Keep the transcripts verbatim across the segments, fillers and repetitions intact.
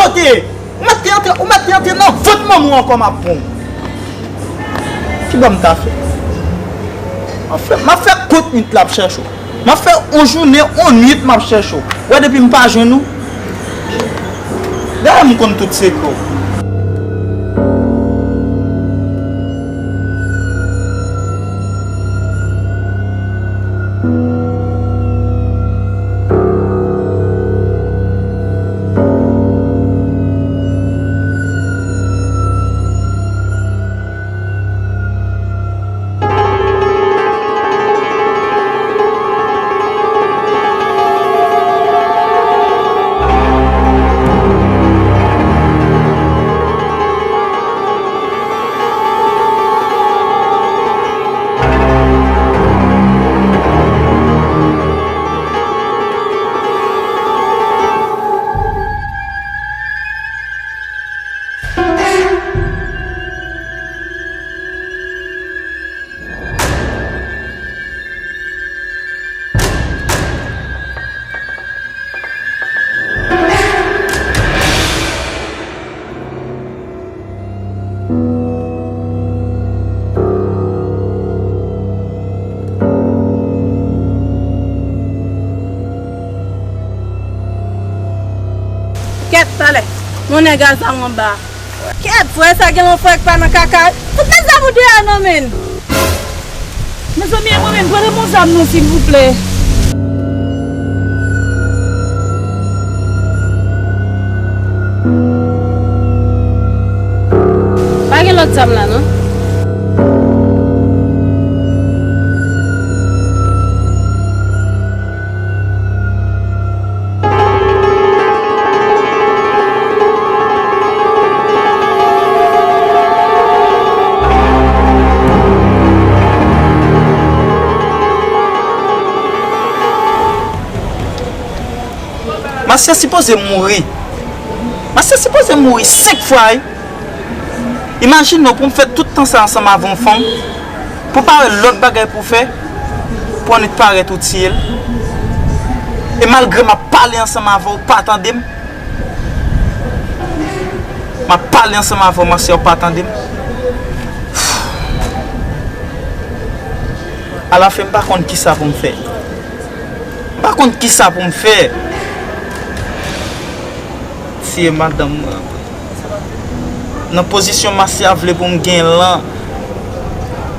Kote? Ou mèt te antre, ou mèt te antre nan vant manman w ankò, m ap pran w. Kibò m ta fè? M ap fè, m ap fè kont nwit la ap chèche w. M ap fè on jounen, on nwit m ap chèche w. Wè depi m pa jwenn ou, dayè m konn tout sekrè w. Kèt, talè. Yon nèg a zam anba. Kèt, frè sa gen yon frè k pa nan kaka. Fout mèt zam ou deyò non, menn. Mezanmi, e mwen menm, prete m yon zam non, silvouplè. Pa gen lòt zam la non. Masya sipoze mouri. Masya sipoze mouri senk fwa, wi. Imajine w pou m fè tout tan sa ansanm avè yon fanm, pou pa wè lòt bagay pou fè, pou annik parèt ou tiye l. E malgre m ap pale ansanm avè w, ou pa tande m. M ap pale ansanm avè w, Masya, ou pa tande m. Alafen, m pa konn kisa pou m fè. M pa konn kisa pou m fè. Tiye madanm mwen. Nan pozisyon Masya vle pou m gen lan,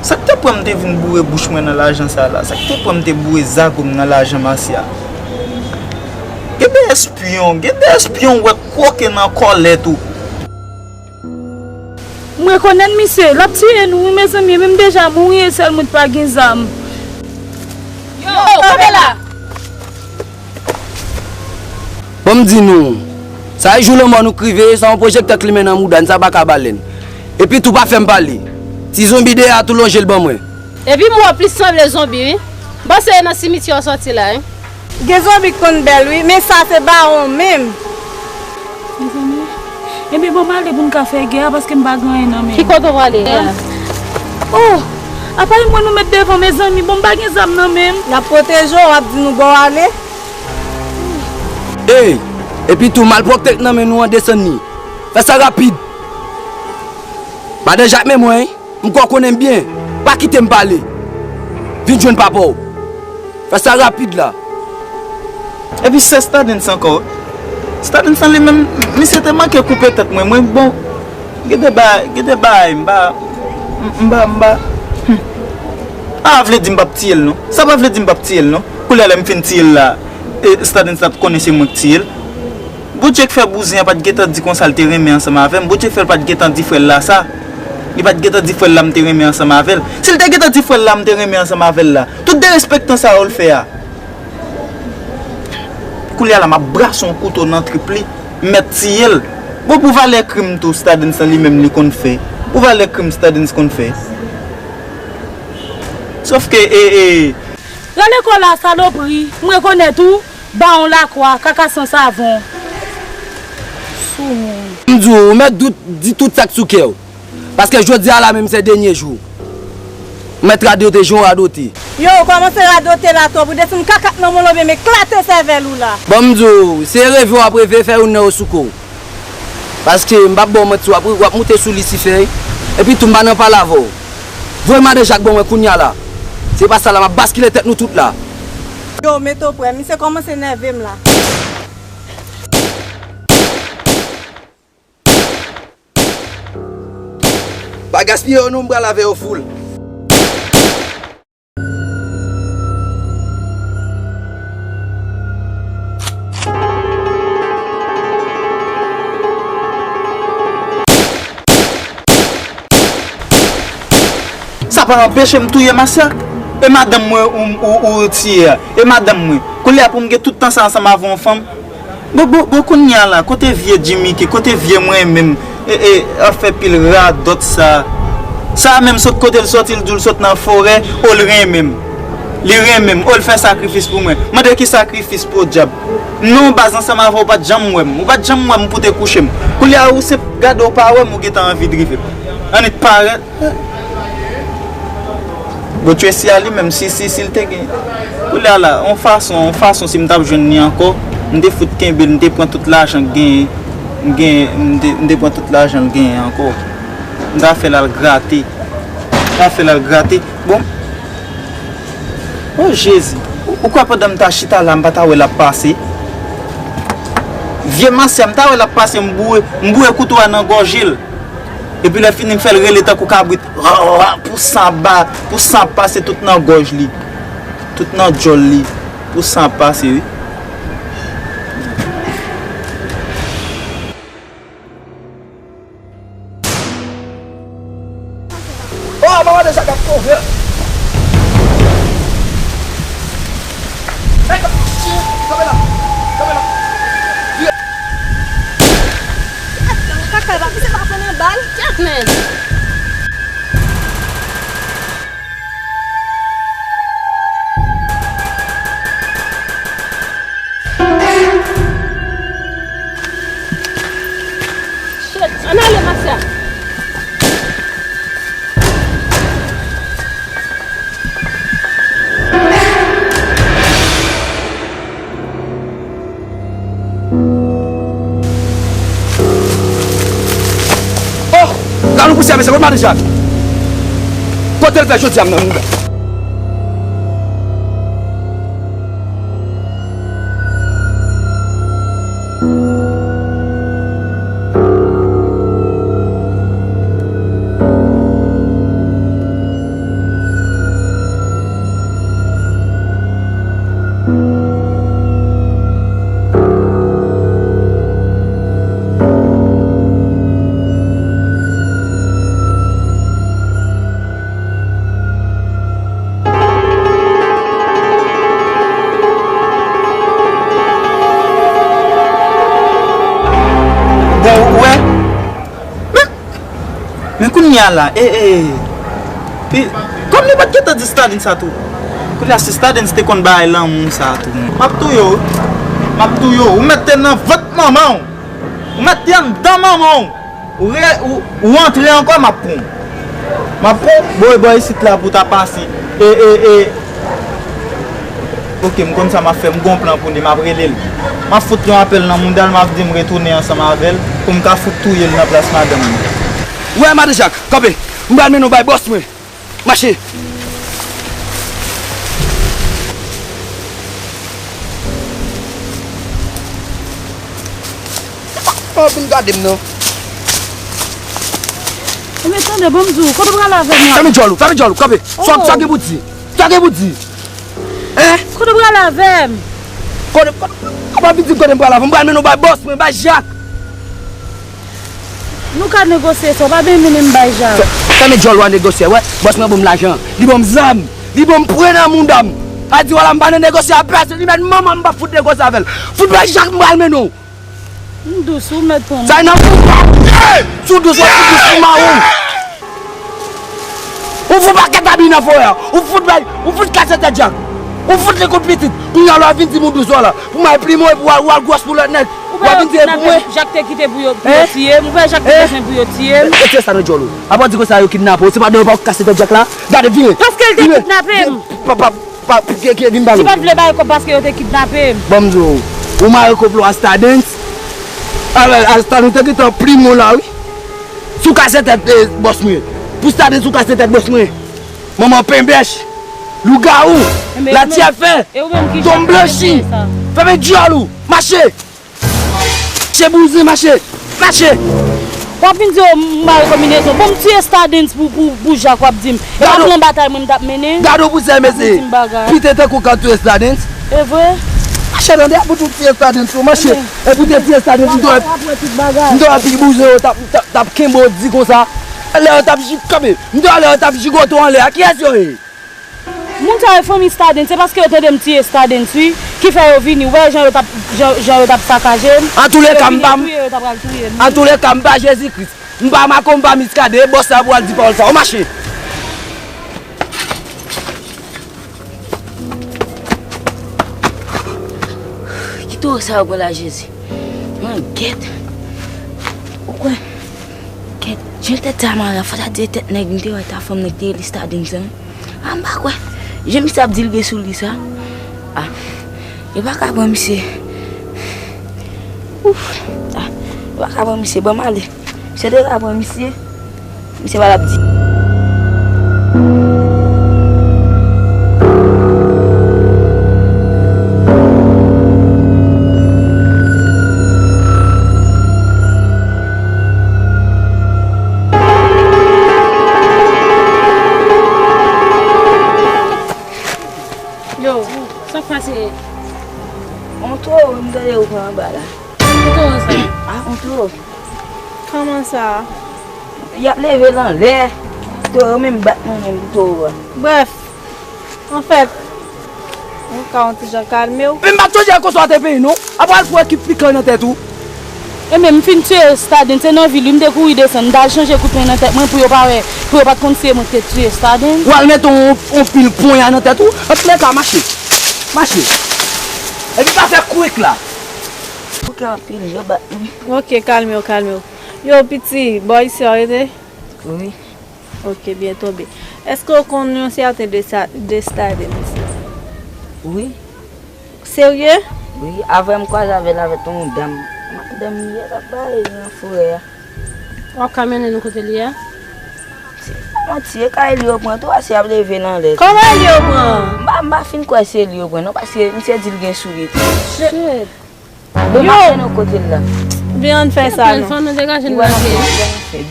sa k te pran m te vin boure bouch mwen nan lajan sa la? Sa k te pran m te boure zago m nan lajan Masya? Gen de espyon, gen de espyon w wè kwoke nan kòlèt ou. M rekonèt misye, l ap tiye nou wi mezanmi, men m deja mouri e sèl mwen k pa gen zam. Yo, kanpe la! Bon, m di nou, sa e jou lanmò nou k rive, sa yon pwojektè k limen nan mouda n, sa pa ka balèn. Epi tou pa fè m pale. Ti zonbi dèyè a tou lonje l ban mwen. Epi m wè w plis sanble zonbi wi. M panse e nan simityè w sòti la wi. Gen zonbi k konn bèl wi, men sa se bawon menm. Mezanmi, ebyen bon m ale pou n ka fè gè a paske m pa gen anyen nan men m. Ki kote w prale? Oh, apa e mwen nou met devan mezanmi, bon m pa gen zam nan men m. N ap pwoteje w, w ap di nou bò w ale. Ey, epi tou malpwòpte k nan men nou an desann li. Fè sa rapid. Madan Jak men mwen wi. M kwè w konnen m byen. Pa kite m pale. Vin jwenn papa w. Fè sa rapid la. Epi sè Stadens ankò. Stadens lan li menm, misye te manke koupe tèt mwen. Mwen, bon, gen de bagay, gen de bagay, m pa, m, m pa, m pa, hmm. A vle di m p ap tiye l non. Sa pa vle di m p ap tiye l non. Koulye a lè m fin tiye l la, e, Stadens la t konnen se mwen k tiye l. Bondye k fè bouzen an pa t gentan di konsa l te renmen ansanm avè m. Bondye k fè l pa t gentan di frè l la sa. Li pa t gentan di frè l la m te renmen ansanm avè l. Si l te gentan di frè l la m te renmen ansanm avè l la, tout derespektan sa yo l fè a. Koulye a la m ap brase yon kouto nan trip li, m mèt tiye l. Bon, pou valè krim tou, Stadens lan li menm li konn fè. Pou valè krim Stadens konn fè. Sòf ke, e, e, Rale kò la, salopri, m rekonèt ou. Bawon lakwa, kaka san savon. Soumoun. M di w, ou mèt dout, di tout sa k sou kè w. Paske jodi a la menm se dènye jou. Ou mèt radote jan w radote. Yo, ou kòmanse radote la twòp, ou desann kaka k nan men w la oubyen m eklate sèvèl ou la. Bon, m di w, se reve w ap reve, fè youn nan yo souke w. Paske m p ap ba w manti, w ap, w ap moute sou Lisifè, wi. Epi tou, m pa nan pale avè w. Voye Madan Jak ban mwen kounye a la. Se pa sa la, m ap baskile tèt nou tout la. Yo, mete w prè, misye kòmanse nève m la. Pa gaspiye yo non, m pral avè yo full. Sa pa anpeche m touye Masya. E madanm mwen ou, ou, ou tiye a. E madanm mwen. Kounye a pou m gen tout tan sa ansanm avè yon fanm. Bon, bon, bon, kounye a la, kote vye Jimmy ki, kote vye mwen menm, e, e, ap fè pil radòt sa. Sa a menm sot kote l sòti, l di w l sot nan forè, o l renmen m. Li renmen m, o l fè sakrifis pou mwen. Mande ki sakrifis podyab. Non, baz ansanm avè w, ou pa t janm wè m. Ou pa t janm wè m pou te kouche m. Kounye a ou se gade w pa wè m, ou gentan anvi drive m. Annik parèt. Bon, Tracy a li menm, si, si, si l te gen. Kounye a la, yon fason, yon fason, si m t ap jwenn li ankò, m te fout kenbe l, m te pran tout lajan l genyen, m genyen, m te, m te pran tout lajan l genyen ankò. M ta fè l al grate. M ta fè l al grate. Bon. O Jezi. Ou, ou kwè pandan m ta chita la, m pa ta wè l ap pase? Vye Masya, m ta wè l ap pase, m boure, m boure kouto a nan gòje l. Epi lè fini, m fè l rele tankou kabrit. Pou san ba, pou san pase tout nan gòj li. Tout nan djòl li. Pou san pase, wi. Oh, manman deja k ap kove. Hey, kanpe la, kanpe la. Kaka, pa pise pa fè nan bal. Chat, man. Shit, ann ale, Masya. Oh! Gade yon pousye, mesye, kote Madan Jak? Kote l fè jodi a, m nan mouda. Bon, ou wè? Men, men kounye a la, e, e, e, kòm li pa t gentan di Stardens sa tou. Kounye a, si Stardens te konn bagay lanmou sa tou, m ap touye w, wi. M ap touye w. Ou mèt te nan vant manman w. Ou mèt te anndan manman w. Ou re-, ou, ou antre ankò, m ap pran w. M ap pran w, bò, bò isit la pou w ta pase. E, e, e. Ok, m konn sa m ap fè, m gon plan pou li, m ap rele l. M ap fout yon apèl nan mouda l, m ap di m retounen ansanm avè l, pou m ka fout touye l nan plas madanm li. Ou wè, Madan Jak, kanpe. M pral mennen w bay bòs mwen. Mache! Oh, vin gade m non. Ebyen, tande, ban m di w, kote w prale avè m la? Fèmen djòl ou, fèmen djòl ou, kanpe. Sa, sa gen pou di? Sa gen pou di? Hein? Kote w prale avè m? Kote, kote, kote, pa vin di m kote m prale avè w. M pral mennen w bay bòs mwen, bay Jak. Nou ka negosye sa, w pa bezwen mennen m bay Jak. Fè-, fèmen djòl ou a negosye, wè. Bòs mwen ban m lajan. Li ban m zam. Li ban m pwen nan mouda m. A di, wala, m pa nan negosye a pèsonn. Li mèt manman m, m p ap fout negosye avè l. Fout bay Jak, m pral mennen w. M dous, ou mèt pran m. Sa nan mouda w. Si w dous, w ap fout dous pou mari w. Ou fout pakèt abi nan forè a. Ou fout bay, ou fout kase tèt Jak. Ou fout li kout pitit. Kounye a la w ap vin di m ou dous, wala. Pou m al pli mwen, pou w al, w al gwòs pou lòt nèg. Ou pa wè kidnapè Jak te kite pou yo, pou yo tiye m? Ou pa wè Jak te bezwen pou yo tiye m? Retire sa nan djòl ou. Apa w di konsa yo kidnape w, se pa nan yo pa w kase tèt Jak la? Gade, vire. Paske l te kidnape m. Pa, pa, pa, ki, ki, vin ba nou. Li pa t vle bay kòb paske yo te kidnape m. Ban m di w, ou mare konplo a Stardens. Alò, Stadens te gentan plim nou la, wi. Sou kase tèt, eh, bòs mwen. Pou Stadens sou kase tèt bòs mwen. Manman penbèch. Lougawou. Latyè fè. Tonm blanchi. Fèmen dyòl ou. Mache. Mache bouzen, mache. Mache. W ap vin di yo m mare konbinezon. Bon, m tiye Stadens pou, pou, pou Jak w ap di m. E pa plan batay mwen m t ap mennen. Gade w pou sè mesye. Pite tankou w ka touye Stadens. E vre? Mache tande, pou tou tiye Stadens ou mache. E pou te tiye Stadens, m t wè, m t wè pi bouzen yo t ap, t ap, t ap kenbe w di konsa. Lè yo t ap ji-, kanpe. M t wè lè yo t ap jigote w anlè a. Kiyès yo ye? Moun sa yo fanmi Stadens, se paske yo tande m tiye Stadens wi, ki fè yo vini, w wè jan yo t ap, jan, jan yo t ap sakaje m. Antoulekan, m pa, antoulekan, m pa Jezi Kris. M pa Mako, m pa Miskaden, e bòs la pou al di pawòl sa. Ou mache. Ki towo sa yo pran la, Jezi? Mwen gèt. Ou kwè? Gèt, jan tèt sa mare a, fò ta di tèt nèg m te wè ta fanm nan ki te rele Stadens lan. A, m pa kwè. Jan misye ap di l gen sou li sa. A, yo pa ka pran misye. Ouf. A, yo pa ka pran misye. Ban m ale. Misye te ka pran misye. Misye pa t ap di. Yo, sa k pase? On towo m tande yo pran anba la. On towo sa? A, on towo. Kòman sa? Y ap leve l anlè. Towo yo menm bat nou menm pou towo a. Brèf, anfèt, ou ka yon ti jan kalme w. Men m pa t sonje konsa w te peyi non. Apre al fè ekip pikan nan tèt ou. Ebyen, m fin tiye Stadens, se nan vil wi, m te kouri desann, m t al chanje kout pwen nan tèt mwen pou yo pa wè, pou yo pa t konn se mwen ki te tiye Stadens. Ou al mete yon, yon pil ponya nan tèt ou, antoulèka, mache. Mache. Epi pa fè kwik la. Oke, anpil, yo bat mwen. Oke, kalme w, kalme w. Yo, piti, bò isi a w rete? Wi. Oke, byen tonbe. Èske w konn yon sèten de sa, de Stadens? Wi. Serye? Wi, avè m kwaze avè l avèk yon dam. Madanm li ye, l ap bay nan forè a. W ap ka mennen nou kote li ye a? Se pa manti, e kay li yo pran tou, a se ap leve l anlè. Kòman li yo pran? M pa, m pa fin kwè se li yo pran non, paske misye di l gen sou li tou. Shit. Bon, m ap mennen w kote l la. Vin ann fè sa non. Fò nou degaje n lage.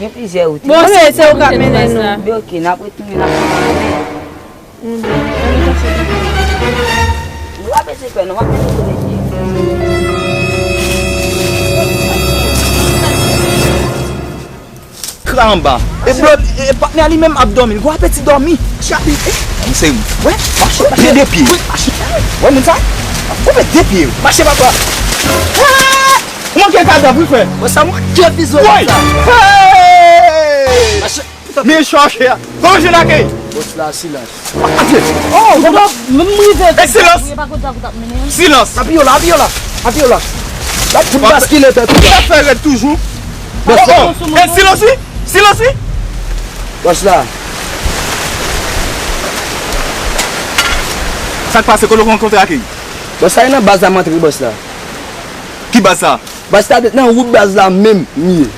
Gen plizyè wout. Bon, se, se ou k ap mennen nou. Byen, oke, n ap retounen, n ap fè. Mhm. Nou pa bezwen pè non, m ap mennen w kote l ye. Kra anba. E blòd, e patnè a li menm ap dòmi. L gwo apeti dòmi. Chapi. Misye, wè, mache, mache de pye. Wè moun sa? Koupe de pye. Mache papa. Ou manke kadav wi frè. Wè sa manke fizo sa. Hey! Mache. Men chache a. Bon, je lakay. Bòs la silans. Atye! Oh, m rive. E silans! Silans! Apiye w la, apiye w la, apiye w la. L ap fout baskile tèt ou. Sa fè rèd toujou. Bòs la. E silans wi! Silans wi! Bòs la. Sa k pase? Kote w rankontre ak li? Bòs la, e nan baz la m antre, bòs la. Ki baz sa? Baz la nan wout baz la menm m ye.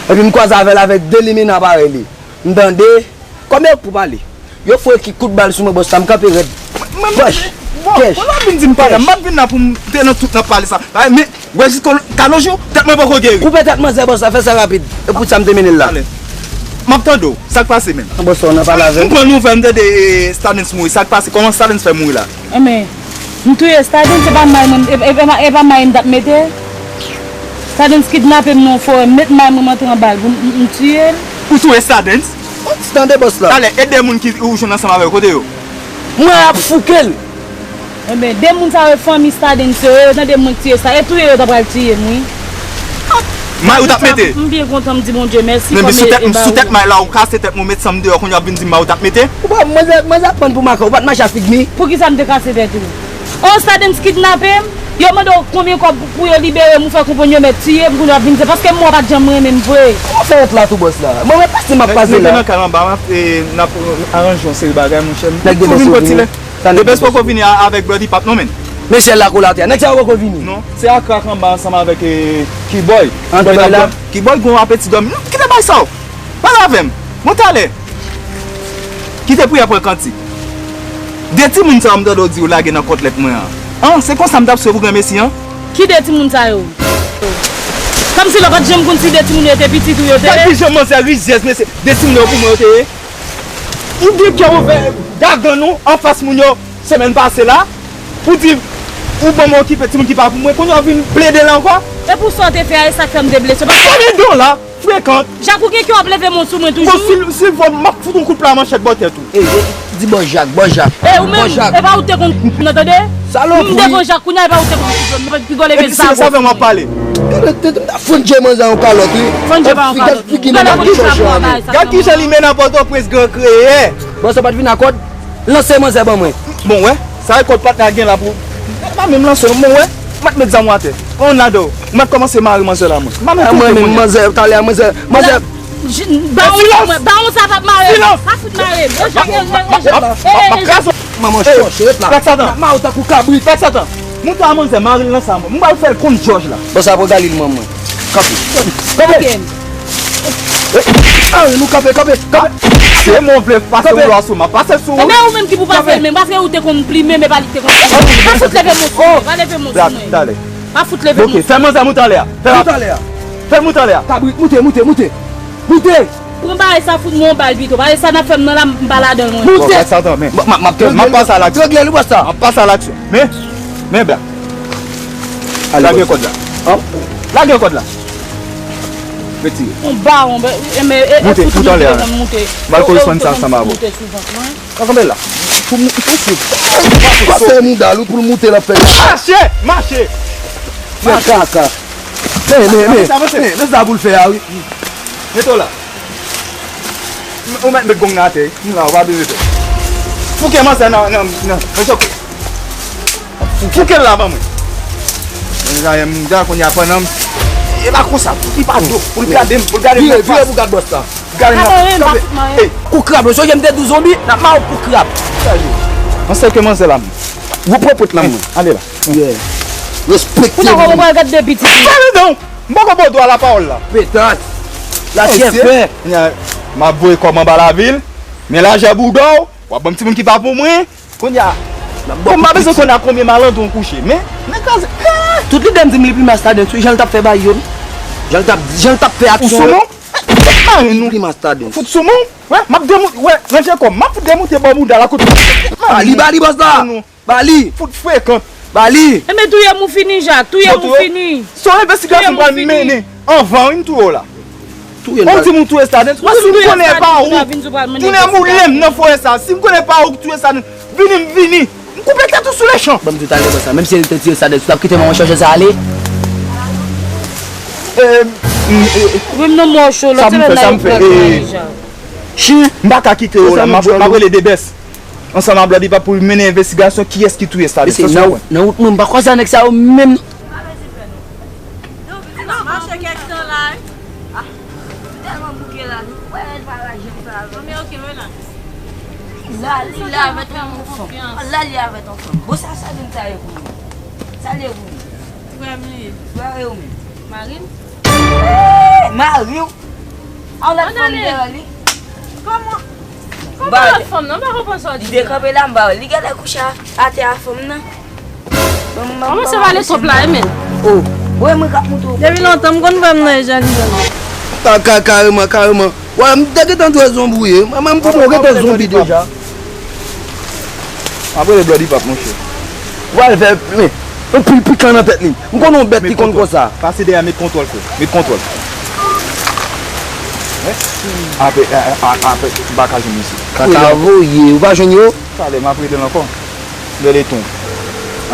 Epi m kwaze avè l avèk de limena parèy li. M tande. Kòm yo pou pale. Yo foure ki kout bal sou mwen, bòs la, m kanpe rèd. Mwen, mwen, bon, kèch, bon, la vin di m pa la, m pa t vin la pou m te nan tout nan pale sa. Ay, men, wè jis kalojou, tèt mwen poko geri. Koupe tèt manzè, bòs la, fè sa rapid. E pou sa m te mennen l la. Ale. M ap tande w, sa k pase menm? Bòs la, w nan pale avè m. M pran nouvèl, m tande, eh, Stadens mouri. Sa k pase? Kòman Stadens fè mouri la? Enben, m touye Stadens, se pa may mwen, e, e, e, e pa may m t ap mete. Stadens kidnape m nan yon forè, m met may mwen, m antre anba l pou m, m, m tiye l. Ou touye Stadens? Ou tande bòs la. Talè, e de moun ki ou jwenn ansanm avè yo, kote yo? Mwen ap fouke l. Enben, de moun sa yo fanmi Stadens yo, yo tande mwen tiye sa, e touye yo ta pral tiye m wi. May ou t ap mete? M byen kontan, m di Bondye mèsi. Men sou tèt, sou tèt may la, ou kase tèt mwen, ou met san m deyò, kounye a w ap vin di m may ou t ap mete? Ou pa, mwen, mwen aprann pou maka, ou pa t mache a fig mi? Poukisa m te kase tèt ou? Oh, Stadens kidnape m? Yo mande w konbyen kòb pou yo libere m, ou fè konprann yo mèt tiye m, kounye w ap vin di, paske m wè w pa t janm renmen m vre. Kòman w fè rèt la tou, bòs la? Mwen, mwen pase m ap pase la. Mete nan kay anba, m ap, eh, n ap, eh, aranje yon seri bagay, monchè. Nèg de bès yo vini. Nèg de bès poko vini a, avèk Bloody Pap non, men. Men syèl la kou latè. Nèg sa yo poko vini. Non, se Akrak anba ansanm avèk, eh, Kiboy. An, Kiboy Kiboy la? Kiboy gon apeti dòmi. Non, kite bay sa w. Pale avè m. Bon, talè. Kite priyè pran kantik. De timoun sa yo m tande w di w lage nan kòtlèt mwen an. An, se konsa m t ap swe pou granmesi an? Ki de timoun sa yo? Kòmsi lè w pa t janm konn si de timoun yo te pitit ou yo te ye? Gad ki jan manzè rizyèz, mesye. De timoun yo pou mwen yo te ye. Ou gen kè ouvè gagann ou anfas moun yo semèn pase la pou di ou ban m okipe timoun ki pa pou mwen, kounye a w vin plede l ankò? E pou sa w te fè a, e sa k fè m te blese w. Paske konbyen dan w la? Frekan. Jak ou gen kè w ap leve men w sou mwen toujou? Bon, si, si l fò, m ap fout yon kout pla manchèt bò tèt ou. Ey, ey, di bò Jak, bò Jak. E ou menm, e pa ou te konn nan tande? Salopri. M devan Jak kounye a, e pa ou te konn pigò leve. Epi silans avè m w ap pale. Gade tèt m ta fonn djè manzè yon kalòt wi. Fonn djè pa yon kalòt. Gad figi nèg ap chòchè. Gad kijan li mennen Pòtoprens gran kreyè. Bon, sa pa t vin a kòd. Lanse manzè ban mwen. Bon, wè, sa e kòd patnè a gen la pou. Pa menm lanse non, bon, wè. M ap met zam ou atè. Pran youn ladan yo. M ap kòmanse mare manzè la, mwen. M ap met tout mwen. Manzè, talè a, manzè, manzè. Ba yon sa mwen, ba yon sa p ap mare. Silans! Pa fout mare. Bon, jan, jan, jan, jan. M ap kraze w. Manman chòche, ret la. Pèt Satan. M ap mare w tankou kabrit. Pèt Satan. Mouton a manzè, mare l nan sa mwen. M pral fè l konn jòj la. Bon, sa pou Galil manman. Kanpe. Kanpe. Mare nou kanpe, kanpe, kanpe. Se mwen vle pase ou lwa sou m ap pase sou ou. Ebyen ou menm ki pou pase l menm, paske ou te konn plimen, men pa li ki te konn plimen. Pa fout leve men w sou mwen, pa leve men w sou mwen. Talè. Pa fout leve men w sou mwen. Ok, fè manzè moute anlè a. Fè moute anlè a. Fè moute anlè a. Kabrit, moute, moute, moute. Moute! Pran bagay sa fout mwen yon bal pito. Bagay sa n ap fè m nan la, m pa ladan l mwen. Moute! Bon, Pèt Satan, men. M ap, m ap, m ap pase a laksyon. Trangle li, bòs la. M ap pase a laksyon. Men, men, bra. Lage kòd la. Lage kòd la. Retire. Yon bawon, men, e, e, moute, moute anlè a. M al koresponn sa ansanm avè w. Moute sou vant mwen. Kanpe la. Pou m, pou m, pou m. Pase mouda l wi pou l moute l ap fè. Mache! Mache! Fè kaka. Men, men, men, men, men sa pou l fè a wi. Mete w la. Ou mèt met gong nan atè wi. M la, ou pa bezwen pè. Fouke manzè nan, nan, nan, nan chòk. Fouke l la ban mwen. Mezanmi, m di a kounye a pandan m. E pa konsa, pou li pa do, pou l gade m, pou l gade m nan fas. Vire, vire pou gad bòs la. Gade m nan fas. Kou krab, ou sonje m te di w zonbi, n ap mare w kou krab. An sèke manzè la, mwen. Ou pran pòt la, mwen. Ale la. Respekte moun. Ou ta konprann gad de pitit. Pale non. M poko ba w dwa lapawòl la. Petat. Lasyè fè. M ap voye kòb anba lavil. Men lajè bouda w, w ap ban m timoun ki pa pou mwen. Kounye a, bon, m pa bezwen konn a konbyen malandron w kouche. Men, men kraze. Tout lide m di m li pi mas ladan tou. Jan l t ap fè bay yo. Jan l t ap, jan l t ap fè aksyon yo. Ou sou moun? Mare nou. Pi mas ladan. Fout sou moun? Wè, m ap demoute, wè, ranje kò m. M ap fout demoute bò mouda la kote. Ba li, ba li, bòs la. Ba li! Fout frekan! Ba li! Enben touye m ou fini Jak, touye m ou fini. Se yon envestigasyon m pral mennen anvan wi m touye w la. Touye l. Ou di m ou touye Stardens. Mwen si m konnen e pa ou, tounen moule m nan forè sa. Si m konnen e pa ou ki touye Stardens, vini m vini. M koupe tèt ou sou lechan. Ban m di w talè bòs la, menm si se te tire Stardens, ou t ap kite manman chòchè sa ale? Ou menm nan mò cho, lòt semèn nan yo pral touye Jak. Chen, m pa ka kite yo la, m ap rele Debès. Ansanm ak Bloody Pap pou mennen envestigasyon kiyès ki touye Stardens. Mesye, nan, nan wout mwen, m pa kwaze a nèg sa yo menm. Pa bezwen pè non. Donk, nou mache kèk tan la, wi. Ah, nou tèlman bouke la, nou wè l pa la, janm sa avè m. Anben, ok, relax. La, li la avèk yon fanm. La, li avèk yon fanm. Bon, sa, sa vin sa ye pou nou. Sa li ye pou nou. Frè m li ye. Frè ou menm? Mari m. Eh, mari w? A yon lòt fanm dèyè li. Kòman? Kòman lòt fanm nan? M pa konprann sa w di la. Li te kanpe la, m ba li genlè kouche atè a fanm nan. Kòman se pale twòp la, e men? Oh, wè mwen k ap montre w. Depi lontan, m konn frè m nan e jan li ye. Ka, ka, kareman, kareman. Wè, m te gentan dwe zonbouye. Mwen, mwen, m pou mwen gentan zonbi deja. Apre le Bloody Pap, monchè. Ou pral fè, men, yon pil pikan nan tèt li. M konnen yon bèt ki konn konsa. Pase dèyè, met kontwòl, frè. Met kontwòl. Apre, a, a, apre, m pa ka jwenn misye. Kaka voye, ou pa jwenn yo? Talè, m ap rele l ankò. Bèl eton.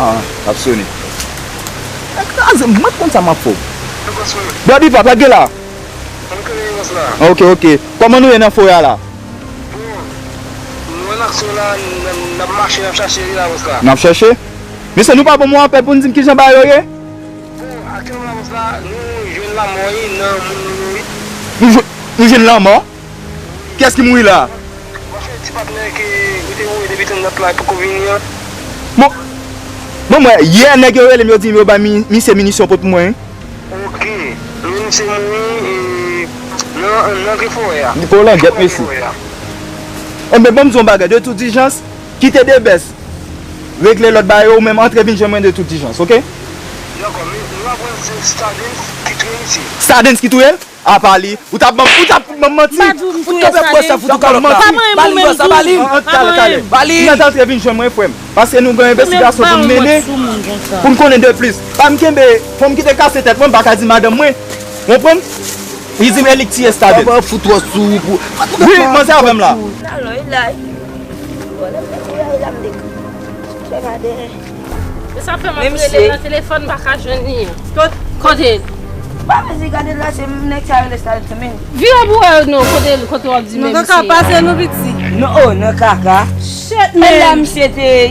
Ah, l ap sone. Kraze, mwen konn sa m ap fè w. Bloody Pap, lage la. Ok, ok. Kòman nou ye nan forè a la? Bon, nou wè n ak sou la, n, n ap mache, n ap chache li la, bòs la. N ap chache? Mesye, nou pa ban mwen apèl pou n di m kijan bagay yo ye? Bon, aktyèlman la, bòs la, nou jwenn lanmò nan moun nou yo, wi. Nou jwenn, nou jwenn lanmò? Kiyès ki mouri la? Ou wè ti patnè ke nou te voye depi tanndat la poko vini an? Bon, Mwen, yè nèg yo rele m, yo di m yo bay mi- misye minisyon pot pou mwen. Ok, men misye mouri e, nan, nan Grenforè a. Li pran langyèt, mesye. Nan Grenforè a. Enben, ban m di w yon bagay, de tout dijans, kite Debès regle lòt bagay yo, ou menm antre vin jwenn mwen de tout dijans, ok? Dakò, men nou aprann se Stardens ki touye misye. Stardens ki touye l? Apa li? Ou t ap ban m, ou t ap ban m manti? Ou t ap ban m manti? Ba li, ba li. An, an, talè, talè. N ap antre vin jwenn mwen, frè m. Paske nou gen yon envestigasyon pou n mennen, pou n konnen de plis. Pa m kenbe, fò m kite kase tèt mwen, m pa ka di madanm mwen. Ou konprann? Li di m e li k tiye Stardens. Papa fout twò sou ou pou. Wi, manzè avè m la. Alò, e la. Bon, lè m te kouri la, m te fè pa dèyè. E sa fè m ap rele nan telefòn, m pa ka jwenn li. Kot? Kote l? Pa vezi gade la, se nèg sa rele Stardens men. Vire pou wè non, kote l, kote w ap di men misye. Nan kaka pase nou piti. Non, oh, nan kaka. Shit, man. E la misye te ye.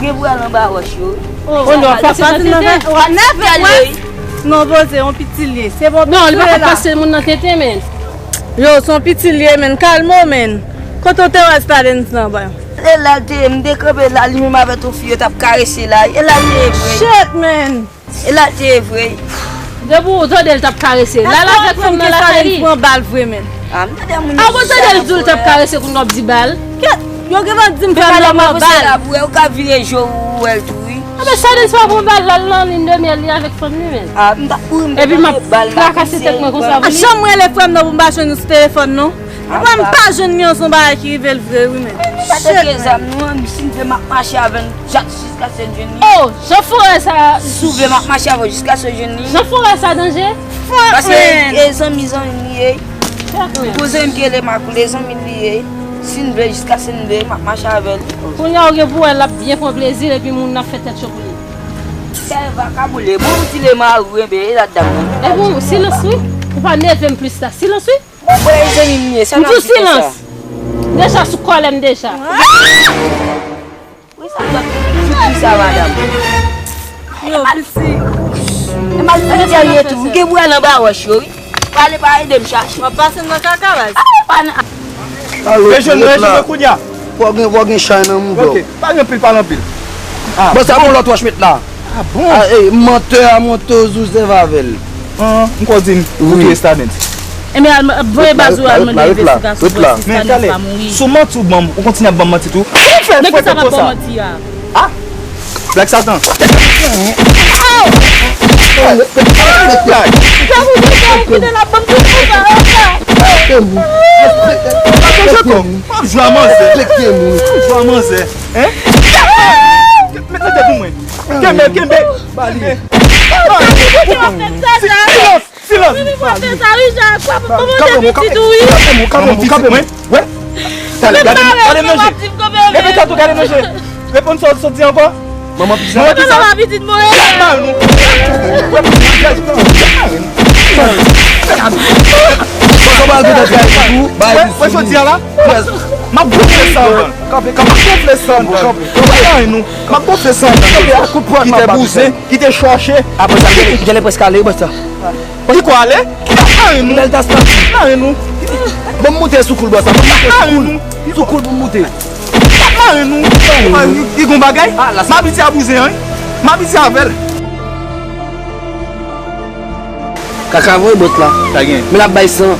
Gen pou al anba wòch yo. Oh, non, pase nan tete. Nèf, nèf, non, poze, yon piti l ye. Se bon, non, li pa ka pase moun nan tete, men. Yo, se yon piti l ye, men. Kalme w, men. Kote w te wè Stardens nan, bwa? E la l te ye, m te kanpe la, li menm avèk yon fi, yo t ap karese la. E la l te ye vre. Shit, man. E la l te ye vre. Depi w tande l t ap karese. La l avèk fanm nan lakay li. Pran bal vre, men. Ah, m tande moun yo di sa. Ah, bon, tande l di l t ap karese, kounye a w ap di bal. Kèt, yo gentan di m fanm nan pran bal. Ou ka vire je w, ou wè l tou, wi. Ah, men Stardens pa pran bal, l al nan lin de myèl li avèk fanm li, men. Ah, m t ap mouri, m t ap pran bal, m ap pran bal. Epi m ap trakase tèt mwen konsa pou li. Chan m rele frè m nan pou m pa jwenn li sou telefòn, non. Ou wè m pa jwenn li an, se yon bagay ki rive l vre, wi, men. Men nou pa teke zam nou an, si n vle m ap mache avè l jiskaske n jwenn li. Oh, jan forè sa. Si w vle m ap mache avè w jiskaske n jwenn li. Jan forè sa danje. Paske e zanmi zanmi m li ye. Pou zanmi m ki rele Makoul, e zanmi m li ye. Si n vle jiskaske n vle, m ap mache avè l. Kounye a ou gen pou wè l ap byen pran plezi l epi moun nan ap fè tèt cho pou li. Sèl vakaboule, bon, ou ti le mari, enben, e ladan m nan. E bon, silans wi. Ou pa nève m plis la. Silans wi. Bon, bon, e zanmi m ye, sa n ap di konsa. M di w silans. Deja sou kòlè m deja. Wi, sa dòt. Sou ki sa, madanm? Yo, piti. E mal fè dènye tou. Ou gen pou al anba wòch yo, wi. Pale pa ede m chache. W ap pase m nan kaka, baz. Rejwenn mwen, rejwenn mwen kounye a. Fò gen, fò gen chay nan mouda w. Ok, pale anpil, pale anpil. Ah, bon, sa bon lòt wòch met la. Ah, bon? Ah, ey, mantè a monte w sou sèv avè l. An, m kwè w di m, ou touye Stardens. Ebyen, al voye baz ou al mande envestigasyon pou wè si Stardens pa mouri. Men talè, sou manti ou ban m, ou kontinye ap ban m manti tou. Ou fè fwete konsa. Ah! Black Satan. Mwen jwe kòm. Mwen jwe a manzè. Mwen jwe a manzè. Hein? Mete tèt pou mwen. Kenbe, kenbe. Bali. Silans. Silans! Wi, wi, w ap fè sa, wi, Jan. Kwa, bon, bon, kanpe, kanpe, kanpe, kanpe, kanpe, kanpe. Wè. Talè, gade, gade nan je. Repete ankò, gade nan je. Reponn sa w sot di ankò. Manman pitit. Manman pitit. Manman pitit, mwen. Mare nou. Wè, pitit, mare nou. Wè, wè, jodi a la. M ap gonfle sa, w. M ap gonfle sa, w. Mare nou. M ap gonfle sa. Kite bouzen, kite chòche. Apre sa, gèlè, gèlè prèske ale, wi, bòs la. Ki kwa ale? Mare nou. Mare nou. Ban m moute sou kou l, bòs la. Ban m moute sou kou l. Sou kou l pou m moute. Mare nou. Li gon bagay. M abitye a bouzen an, wi. M abitye avè l. Kaka voye bòs la. Sa gen? Men l ap bay san.